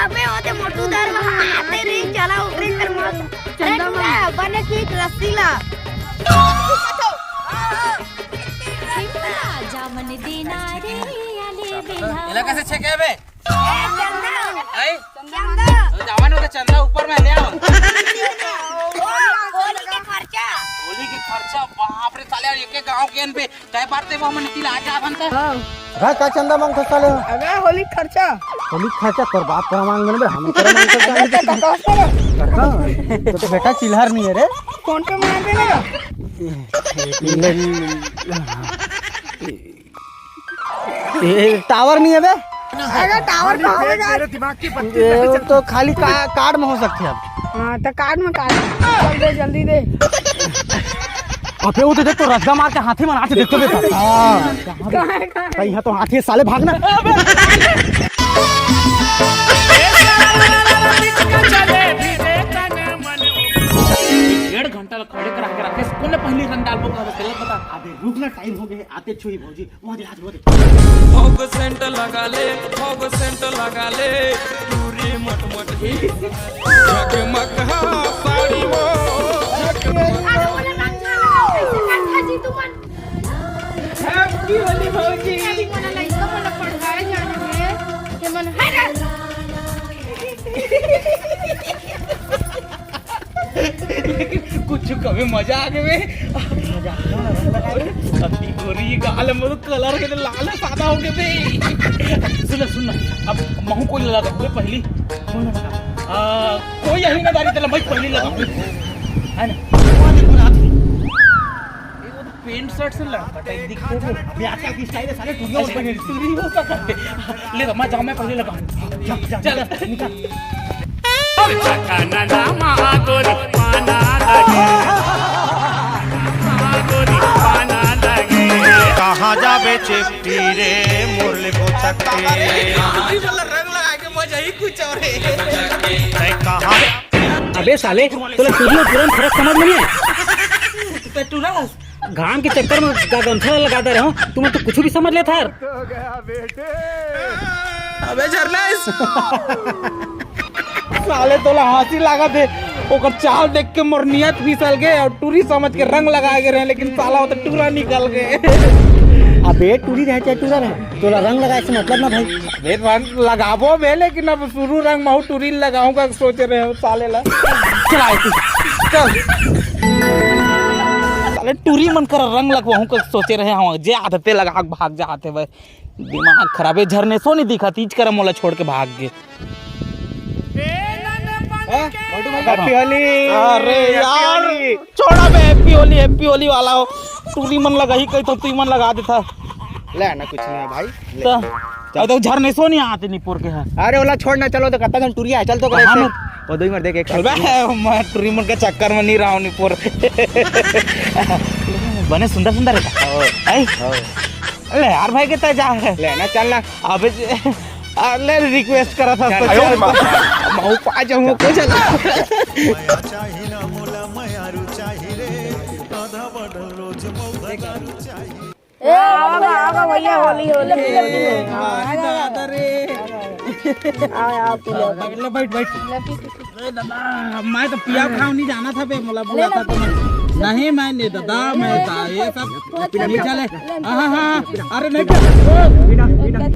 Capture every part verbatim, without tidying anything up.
अबे, वो तो मोटू दर वहाँ आते रे, चला ओकरे कर मस्त। चंदा अरे, मामा। बने की एक रस्सी ला। जावन देना रे, आले बेला। एला कैसे छेके बे? ए, चंदा। आई? चंदा। तो जावन होते चंदा ऊपर में ले आओ। होली के खर्चा। होली के खर्चा, बाप रे साले, एक एक गांव के अन पे तय बार ते वो मन तिला आ जा बनता। हाँ। गा का चंदा मांगथस साले? अबे होली खर्चा। होली खर्चा तोर बाप करा मांग बे, हम करा मांग सकता है। तो तो बेटा चिल्हर नहीं है रे। फोन पे मार देने का। ए, टावर नहीं है बे। अरे टावर कहाँ होगा? मेरे दिमाग की बत्ती ये तो खाली का, कार्ड में हो सकते हैं अब। हाँ, तो कार्ड में कार्ड। चल दे, जल्दी दे। अबे वो तो देख, तो रजगा मार के हाथी मना के देखते बेटा। हाँ। कहाँ है, कहाँ है? कहीं है तो हाथी है, साले भागना। डेढ़ घंटा ला खड़े करा के रखे, कोने पहली रंग डालबो का, गलत बता। अबे रुक ना, टाइम हो गया, आते छुई भौजी। फॉग सेंट लगा ले, फॉग सेंट लगा ले, टूरी मट मट ही। जगमग हा साड़ी वो, जगमग। अरे, मोला रंग ना लगाओ, ऐसे करथा जी तुमन। Happy होली भौजी। अभी मोला लइका मोला पढ़ाए जाना है, ये मन है ना। लेकिन कुछ कभी मजा आ गए। अभी गोरी गाल में तो कलर के तो लाल सादा हो गए बे। सुन, सुन ना, अब महू कोई लगा दे पहली। कौन लगा? आ, कोई यही ना दारी तेला मैं पहली लगा। है ना? वो देखो ना, ये वो तो पैंट शर्ट से लड़का टाइप दिखते थे। अभी आजकल की स्टाइल है, साले टूरिया और पहने। टूरी हो सकते। ले तो मैं जाऊँ, मैं पहले लगाऊँ। जा, जा, चल। निकल, निकल। चकना ना मागोरी पाना लगे, मागोरी पाना लगे। कहाँ जाबे चेपटी रे, मुरली को चकटी। टूरी वाला रंग लगा के मजा ही कुछ और है। तै कहाँ? अबे साले, तोला टूरी और पुरान फर्क समझ में नहीं आए? तो टूरा घाम के चक्कर में गा-, गमछा लगा दे रहे हो, तुमन तो कुछ भी समझ लेथा यार। अबे झरनेश, साले तोला हंसी लागत हे, ओकर चाल देख के मोर नियत फिसल गे और टूरी समझ के रंग लगा के रहे, लेकिन साला वो तो टूरा निकल गे। अबे टूरी रहे चाहे टूरा रहे, तोला रंग लगाए से मतलब ना भाई। अबे रंग लगाबो बे, लेकिन अब शुरू रंग महू टूरी लगाऊंगा सोच रहे हो साले ला। चल आए तू, चल। साले टूरी मन कर रंग लगवाहूं का सोचे रहे हूं, जे आदते लगा के भाग जाते भाई। दिमाग खराब है, झरनेशो नहीं दिखा, तीज कर मोला छोड़ के भाग गए। हाँ? Happy होली। अरे Happy यार, होली। छोड़ा बे, Happy होली, Happy होली वाला हो। टूरी मन लगा ही कही तो तू मन लगा देता। ले ना, कुछ नहीं है भाई। ले। तो, चल। अब तो झरनेशो नहीं आते निपोर के है। अरे ओला छोड़ ना, चलो तो कत्ता झन टूरी आए, चल तो करे हाँ, से। मैं वो दो ही मर देख एक चल बे, मैं टूरी मन के चक्कर में नहीं रहा हूँ निपोर। बने सुंदर सुंदर रहता। ओ। आई? ओ। ले यार भाई के तय जा है। ले ना, चल ना। अबे जे-, आ, ले request करा था चल, उसको, चल। चल। महू पा जाऊंगा, कोई चला। ए, आवा, आवा, भैया, होली, होली, होली। ए, भाई, दादा रे। आओ, आओ, पी लो। बैठ, ले, बैठ, बैठ। ए, दादा, मैं तो पिया खाओ नहीं जाना था बे, मोला बुलाता तो मैं। नहीं, मैं नहीं, दादा, मैं था, ये सब नहीं चले। हाँ, हाँ, हाँ, अरे नहीं, बिना, बिना, बिना। अरे।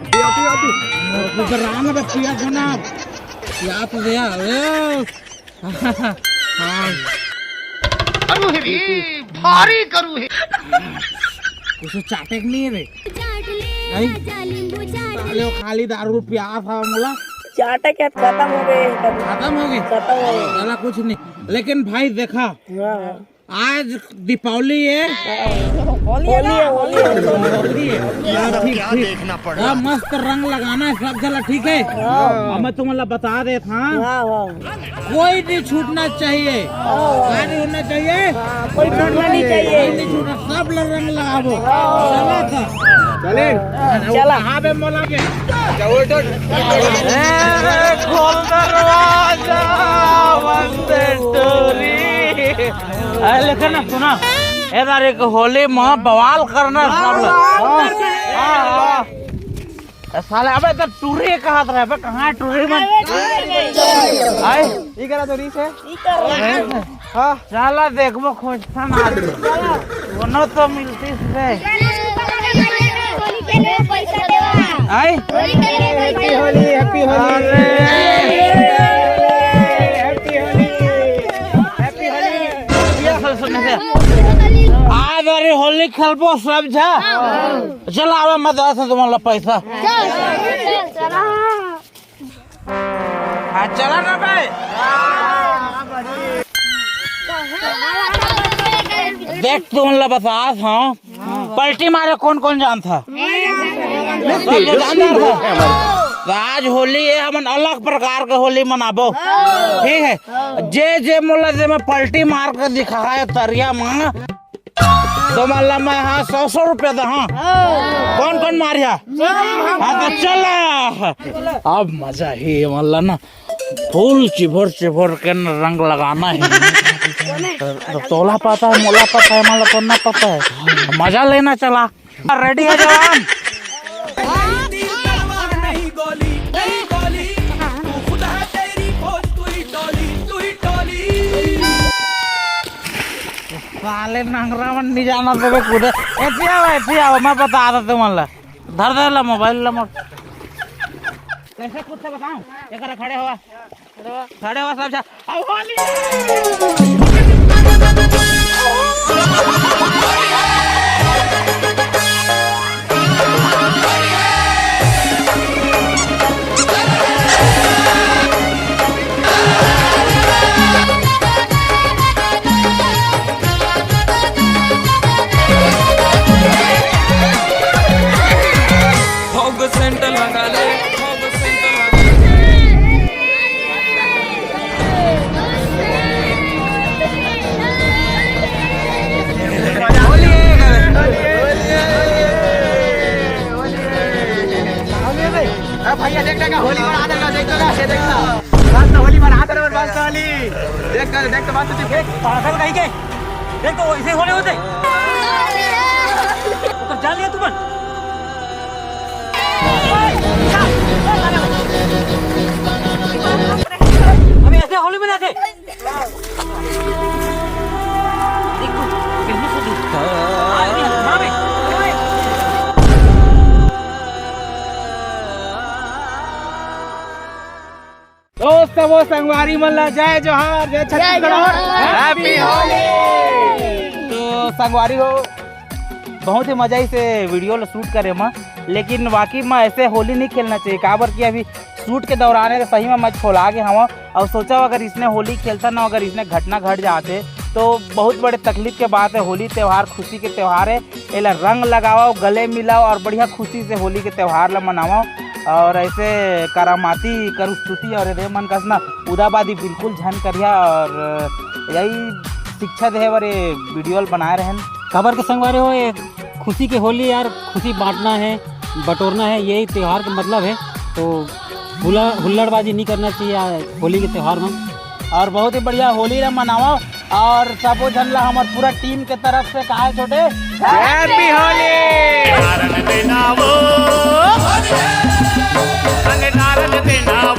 पिया, पिया, पिया। राम का पिया खाना, पिया तो गया, ए। हाँ। करू है रे, भारी करू है। कुछ चाटे के नहीं है रे? चाट ले, नहीं? राजा नींबू चाट साले वो ले। खाली दारू पिया था मोला। चाटे के खत्म हो गए। खत्म हो गए? खत्म हो गए। साला कुछ नहीं। लेकिन भाई देखा, हाँ। आज दीपावली है। होली है ना? होली है, होली है। होली है। हाँ, ठीक, क्या ठीक। देखना पड़ रहा है? हाँ, मस्त रंग लगाना है सब जगह, ठीक है? हाँ। अब मैं तुम्हें बता देता हूँ। हाँ, हाँ। कोई नहीं छूटना चाहिए। हाँ। कोई नहीं होना चाहिए। हाँ, कोई छूटना नहीं चाहिए। कोई नहीं छूटना, सब लोग रंग लगाबो। हाँ। चला था। चले। चला। कहाँ पे मोला के? ए, खोल दरवाजा, बंद डोरी। अरे, लेकिन ना सुना। ए दारी के होली म बवाल करना सब ला। हाँ, हाँ, हाँ। ए साले, अबे तो टूरी कहत रहे, अबे कहाँ टूरी मन? आए? ई करा तो रीस है। हाँ। चला देखबो खोजथन आज। कोनो तो मिलतीस बे। आए? Happy Holi, Happy Holi। अरे। Happy Holi, Happy Holi। सुन, सुन, सुन। आज अरे होली खेलबो सब झा। चल आवा, मैं देथों तुमन ला पैसा। हाँ, चला ना बे। देख तुमन ला बताथों, पलटी मारे कोन कोन जानथे? सब तो जानदार हो। तो आज होली हे, हमन अलग प्रकार के होली मनाबो। ठीक है, जे जे मोला जे में पलटी मार के दिखाए तरिया में, तो मन ला मैं हाँ सौ सौ रुपया दे हाँ। कोन कोन मारिहा? हाँ तो चला। अब मजा ही मन ला ना, फुल चिभोर चिभोर के न रंग लगाना है। तो तोला पता है, मोला पता है, मन ला तो ना पता है। मजा लेना चला। Ready है जवान? साले नंगरा मन नहीं जाना देवे कूदे। एती आओ, एती आओ, मैं बता देथों तुमन ला। धर दे ला मोबाइल ला मोर। कैसे कूदथे बताओ? एकरा खड़े होवा। खड़े होवा सब झा। अब होली। फॉग सेंट लगा ले, फॉग सेंट लगा ले। अरे भैया, देख, देख, होली मना देगा, देख, देख, ये देख ना। मस्त होली मना दे रहे, मस्त होली। देख, देख, देख तो मस्त चीज। देख, पागल कहीं के। देख तो ऐसे होली होथे। तो जान लिया तुमन। अबे ऐसे होली मनाथे। दोस्त, वो संगवारी मन ला जय जोहार, जय छत्तीसगढ़ और Happy Holi। तो संगवारी हो, बहुत ही मजा इसे वीडियो ला शूट करे मा, लेकिन वाकई में ऐसे होली नहीं खेलना चाहिए, काबर कि अभी शूट के दौरान है तो सही में मैं छोला के हवा। और सोचा अगर इसने होली खेलता ना, अगर इसने घटना घट जाते तो बहुत बड़े तकलीफ के बात है। होली त्यौहार खुशी के त्यौहार है, एला रंग लगाओ, गले मिलाओ और बढ़िया खुशी से होली के त्यौहार ला मनाओ। और ऐसे करामाती, करुस्तुति और रे मन कस ना उदाबादी बिल्कुल झन करिया। और यही शिक्षा देहे बर ये वीडियो ला बनाए रहन। काबर के संगवारी हो, ये खुशी के होली यार, खुशी बांटना है, बटोरना है, यही त्यौहार का मतलब है। तो हुला-, हुल्लड़बाजी नहीं करना चाहिए यार, होली के त्यौहार में। और बहुत ही बढ़िया होली ला मनावा। और सबो झन ला हमर पूरा टीम के तरफ से कहा है छोटे, Happy Holi। कारण देना वो, रंग कारण देना